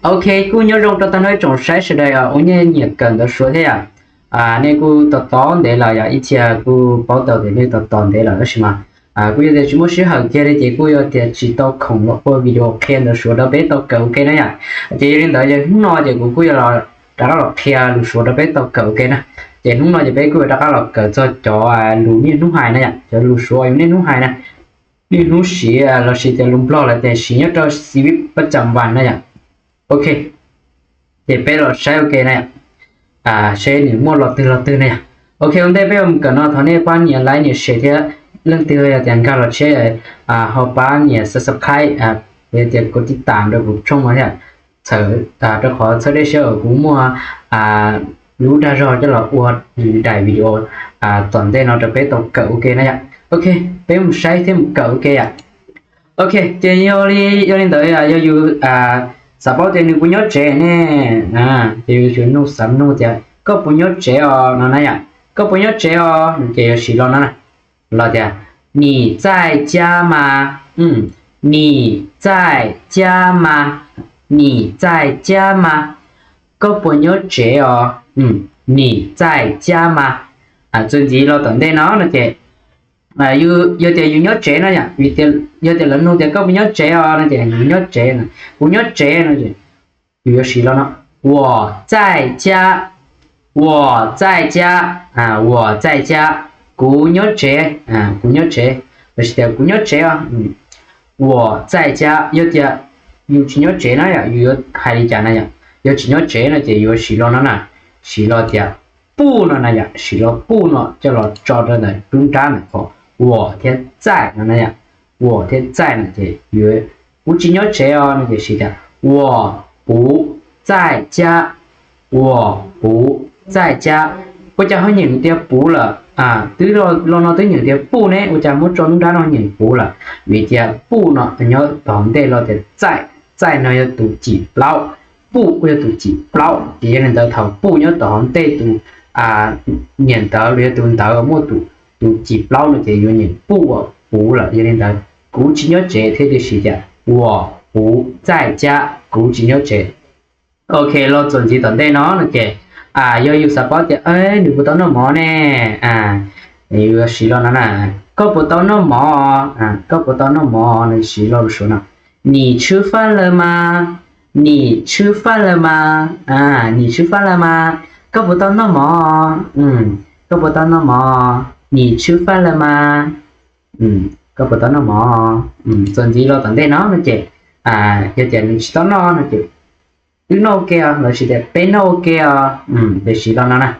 Ok, kuj nyob zoo rau tag nrho ib tsoom saib sawv daws uas nej nyiam kawm ntawv Suav thiab yom. Nej kuj tos tos ntev lawm yom, ib txhia kuj paub tau tias nej tos tos ntev lawm tab sis mas kuj yog tias tsis muaj sij hawm kiag li ces kuj yog tias tsis tau khoom los ua video qhia ntawv Suav rau peb tau kawm ua ke na yom. Ces yog li ntawd ces hnub no ces kuv kuj yuav los rov qab los qhia lus Suav rau peb tau kawm ua ke na. Ces hnub no ces peb kuj yuav rov qab los kawm txog cov lus niaj hnub hais na yom, cov lus Suav uas yus niaj hnub hais na, niaj hnub siv los sis tias lus Nplog lawv tias siv nyob rau xi vib pab cam vas na yom. Ok, ces peb los saib ua ke na, saib nws muaj lo twg lo twg na yom. Ok, ua ntej peb yuav mus kawm no thov nej pab nias like nias share thiab leej twg yog tias nkag los tsheb ho pab nias subscribe, yog tias kuv tiv tam rau kuv tshooj no thiab, txhawm rau qhov txhawb dej siab uas kuv muaj lub dag zog coj los ua daim video tom ntej no rau peb tau kawm ua ke na yom. Ok, peb mus saib thiab mus kawm ua ke yom. Ok, ces yog li, yog li ntawd yog yus xav paub tias nws puas nyob tsev ne, ces yus nug, xav nug tias koj puas nyob tsev os no na yom. Koj puas nyob tsev os no ces yuav siv lo no na, los tias 你在家吗? 你在家吗? 你在家吗? Koj puas nyob tsev os? 你在家吗? Txuas ntxiv los tom ntej no no ces yog tias yus nyob tsev no yom, yog tias lawv nug tias koj puas nyob tsev os no ces yus nyob tsev, kuv nyob tsev no ces yus yuav siv lo no, 我在家, 我在家, 我在家, kuv nyob tsev, kuv nyob tsev, lossis tias kuv nyob tsev os. 我在家, yog tias yus tsis nyob tsev na yom, yus yuav hais li cas na yom? Yog tsis nyob tsev no ces yuav siv lo no na, siv lo tias 不 no na yom, siv lo 不 no coj los tso rau ntawm lub nrab ntawm qhov 我 thiab 在 no na yom. 我 thiab 在 no ces yuav, kuv tsis nyob tsev os no ces siv tias 我不在家, 我不在家. Ua cas ho nyeem tias 不 lawm? Twb lo no twb nyeem tias 不 ne, ua cas muab tso lub nrab no nyeem 不 lawm? Vim tias 不 no nyob tom ntej los tias 在, 在 no yog tus cim plaub, 不 kuj yog tus cim plaub, ces yog li ntawd thaum 不 nyob tom hauv ntej tus niam ntawv los yog tus ntawv muaj tus cim plaub no ces yuav nyeem 不 ua 不 lawm. Yog li ntawd kuv tsis nyob tsev thiaj li siv tias 我不在家, kuv tsis nyob tsev. Ok, los txuas ntxiv tom ntej no no ces yog yus xav paub tias nws puas tau noj mov ne, yus siv lo no na, koj puas tau noj mov, koj puas tau noj mov no, siv lo lus Suav no, 你吃饭了吗? 你吃饭了吗? 你吃饭了吗? Koj puas tau noj mov? 你吃饭了吗? Koj puas tau noj mov? Koj puas tau noj mov? Txuas ntxiv los tom ntej no no ces yog tias nws tsis tau noj no ces wb noj ua ke os, lossis tias peb noj ua ke os, ces siv lo no na,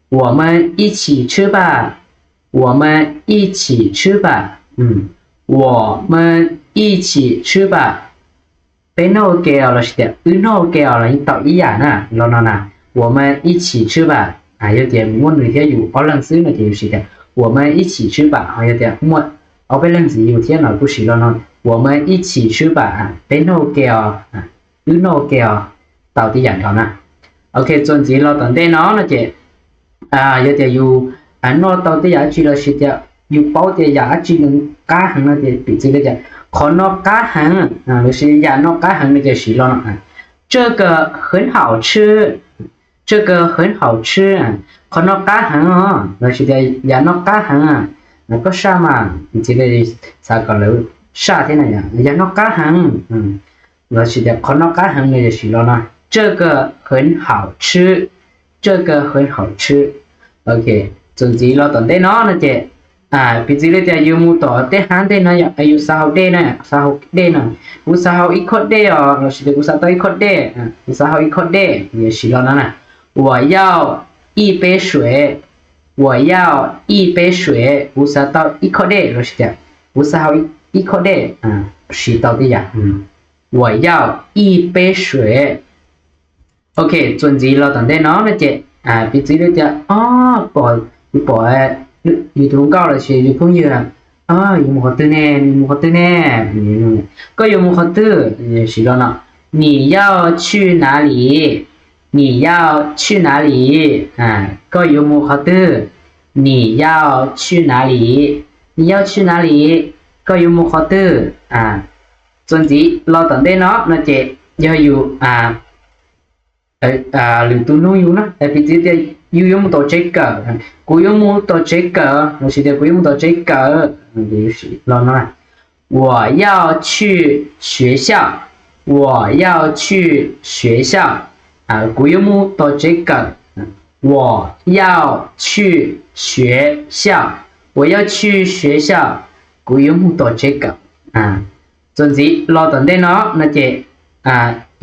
我们一起吃吧, 我们一起吃吧, 我们一起吃吧. Peb noj ua ke os lossis tias wb noj ua ke os los yeej tau ib yam na, lo no na, 我们一起吃吧. Yog tias muaj nws thiab yus ob leeg xwb no ces yus siv tias 我们一起吃吧, ho yog tias muaj ob peb leeg ntxiv yus thiab no kuj siv lo no, 我们一起吃吧, peb noj ua ke os, wb noj ua ke os, tau tib yam nkaus na. Ok, txuas ntxiv los tom ntej no no ces yog tias yus noj tau tej yam dab tsi lossis tias yus paub tias yam dab tsi nws qab heev no ces piv txwv li tias qhov no qab heev, lossis yam no qab heev no ces siv lo no, 这个很好吃, 这个很好吃, qhov no qab heev os, lossis tias yam no qab heev, koj saj mas, piv txwv li xav kom lawv saj thiab na, yam no qab heev, lossis tias qhov no qab heev no ces siv lo no, 这个很好吃, 这个很好吃. Ok, txuas ntxiv los tom ntej no no ces piv txwv li tias yus mus tom tej hav ntej no yom, yus xav haus dej na, xav haus dej no, kuv xav haus ib khob dej os, lossis tias kuv xav tau ib khob dej, kuv xav haus ib khob dej, yus siv lo no na, 我要一杯水, 我要一杯水, kuv xav tau ib khob dej, lossis tias kuv xav haus ib khob dej, siv tau tib yam, 我要一杯水. Ok, txuas ntxiv los tom ntej no no ces piv txwv li tias o, pom, yus pom yus tus hluas nkauj lossis yus phooj ywg, yus mus qhov twg ne, nws mus qhov twg ne, koj yuav mus qhov twg, siv lo no, 你要去哪里, 你要去哪里, koj yuav mus qhov twg, 你要去哪里, 你要去哪里, koj yuav mus qhov twg. Txuas ntxiv los tom ntej no no ces yog yus, lwm tus nug yus na, piv txwv tias yus yuav mus tom tsev kawm, kuv yuav mus tom tsev kawm, los sis tias kuv yuav mus tom tsev kawm, 我要去学校, 我要去学校, kuv yuav mus tom tsev kawm, 我要去学校, 我要去学校, kuv yuav mus tom tsev kawm. Txuas ntxiv los tom ntej no no ces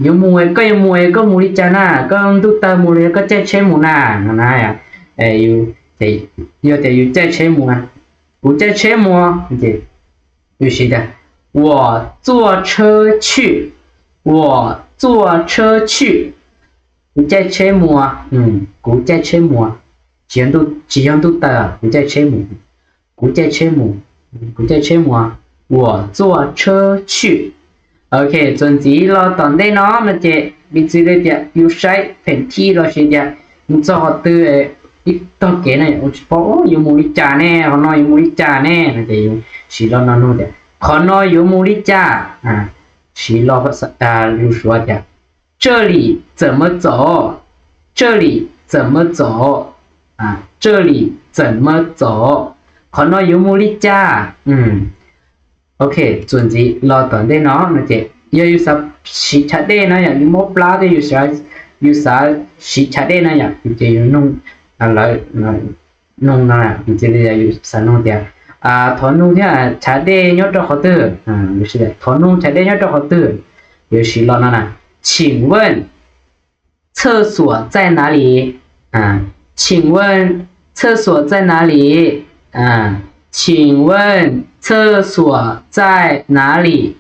yuav mus, koj yuav mus, koj mus li cas na, koj ntuj tawg mus los yog koj caij tsheb mus na no na. Yog tias yus caij tsheb mus, kuv caij tsheb mus, yus siv tias 我坐车去, 我坐车去, kuv caij tsheb mus, kuv caij tsheb mus, tsis yog ntuj tawg, kuv caij tsheb mus, kuv caij tsheb mus, kuv caij tsheb mus, 我坐车去. Ok, txuas ntxiv los tom ntej no no ces piv txwv li tias yus saib pheem thij los sis tias mus txog qhov twg, ib tog kev na, ua tsis paub yuav mus li cas ne, qhov no yuav mus li cas ne no ces yus siv lo no nug tias qhov no yuav mus li cas. Siv lo lus Suav tias 这里怎么走, 这里怎么走, 这里怎么走, qhov no yuav mus li cas. Ok, txuas ntxiv los tom ntej no no ces yog yus xav siv chav dej no yom, yus mob plab thiab yus xav siv chav dej no yom, ces yus nug lawv, nug no, yus xav nug tias thov nug thiab chav dej nyob rau qhov twg, thov nug chav dej nyob rau qhov twg, yus siv lo no na, 请问 厕所在哪里? 请问厕所在哪里? 请问厕所在哪里?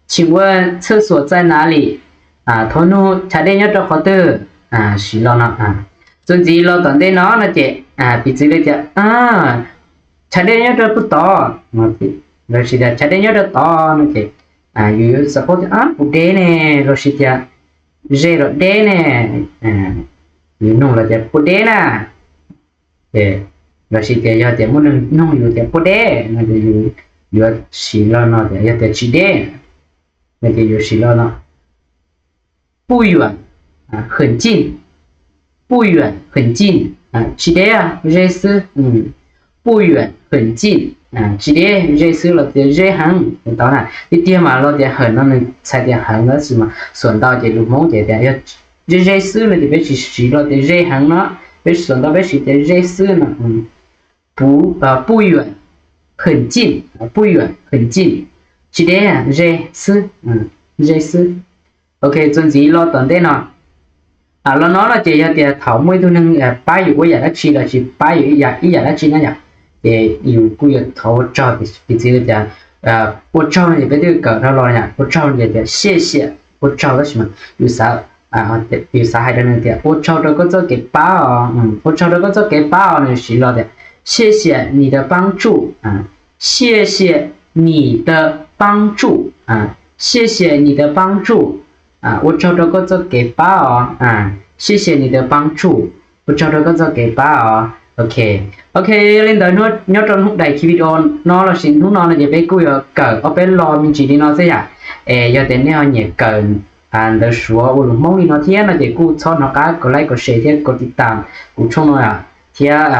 请问厕所在哪里? Thov nug chav dej nyob rau qhov twg? Siv lo no. Txuas ntxiv los tom ntej no no ces piv txwv li tias chav dej nyob rau puag tod, los sis tias chav dej nyob rau tod no ces yus yuav xav paub tias puas deb ne, los sis tias ze los deb ne, yus nug los tias puas deb na, los sis tias yog tias muaj neeg nug yus tias puas deb no ces yus yuav siv lo no tias yog tias tsis deb no ces yus siv lo no, 不远, 很近, 不远, 很近, tsis deb, ze xwb. 不远, 很近, tsis deb, ze xwb los tias ze heev tod na. Tiag tiag mas lo tias heev no nws txhais tias heev tab sis mas xuas ntau ces lus Hmoob ces tias yog ze ze xwb no ces peb tsis siv lo tias ze heev no, peb xuas ntau peb siv tias ze xwb no. 不远, 很近, 不远, 很近, tsis deb, ze xwb, ze xwb. Ok, txuas ntxiv los tom ntej no. Los no no ces yog tias thaum muaj ib tug neeg pab yus ua yam dab tsi los sis pab yus ib yam, ib yam dab tsi na yom, ces yus kuj yuav thov ua tsaug, piv txwv li tias ua tsaug no ces peb twb kawm dhau los yom, ua tsaug no ces tias 谢谢, ua tsaug tab sis mas yus xav, yus xav hais rau nws tias ua tsaug rau koj txoj kev pab os, ua tsaug rau koj txoj kev pab os, nws siv los tias 谢谢你的帮助, 谢谢你的帮助, 谢谢你的帮助, ua tsaug rau koj txoj kev pab os, 谢谢你的帮助, ua tsaug rau koj txoj kev pab os. Ok, ok, yog li ntawd nyob rau hnub daim video no los sis hnub no no ces peb kuj yuav kawm ob peb lo me ntsis li no xwb yom. Es yog tias nej ho nyiam kawm ntawv Suav ua lus Hmoob li no thiab no ces kuj txhob hnov qab kom like kom share thiab kom tiv tam kuv tshooj no yom. Thiab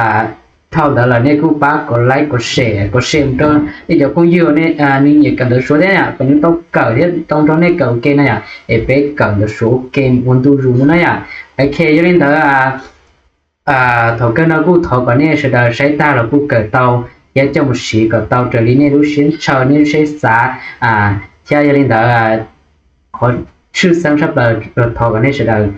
dhau ntawd lawm nej kuj pab kom like kom share, kom share mus rau nej cov phooj ywg uas nws nyiam kawm ntawv Suav thiab yom, kom nws tau kawm thiab tau nrog nej kawm ua ke no yom, es peb kawm ntawv Suav ua ke ua ntu zus mus na yom. Ok, yog li ntawd thaum kawg no kuj thov kom nej sawv daws saib tag los kuj kawm tau thiab coj mus siv kom tau raws li nej lub siab ntshaw nej lub siab xav. Thiab yog li ntawd qhov tshwj xeeb tshaj plaws thov kom nej sawv daws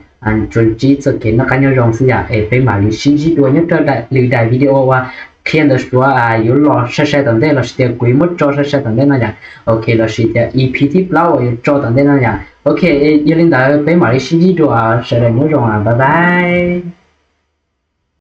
tsuas ntsib txoj kev noj qab nyob zoo xwb yom, es peb mam li sib ntsib dua nyob rau lwm daim video uas qhia ntawv Suav yuav los sai sai tom ntej los sis tias kuv yuav muab tso sai sai tom ntej no yom. Ok, los sis tias E P thib plaub uas yuav tso tom ntej no yom. Ok, yog li ntawd peb mam li sib ntsib dua, sawv daws nyob zoo, bye bye.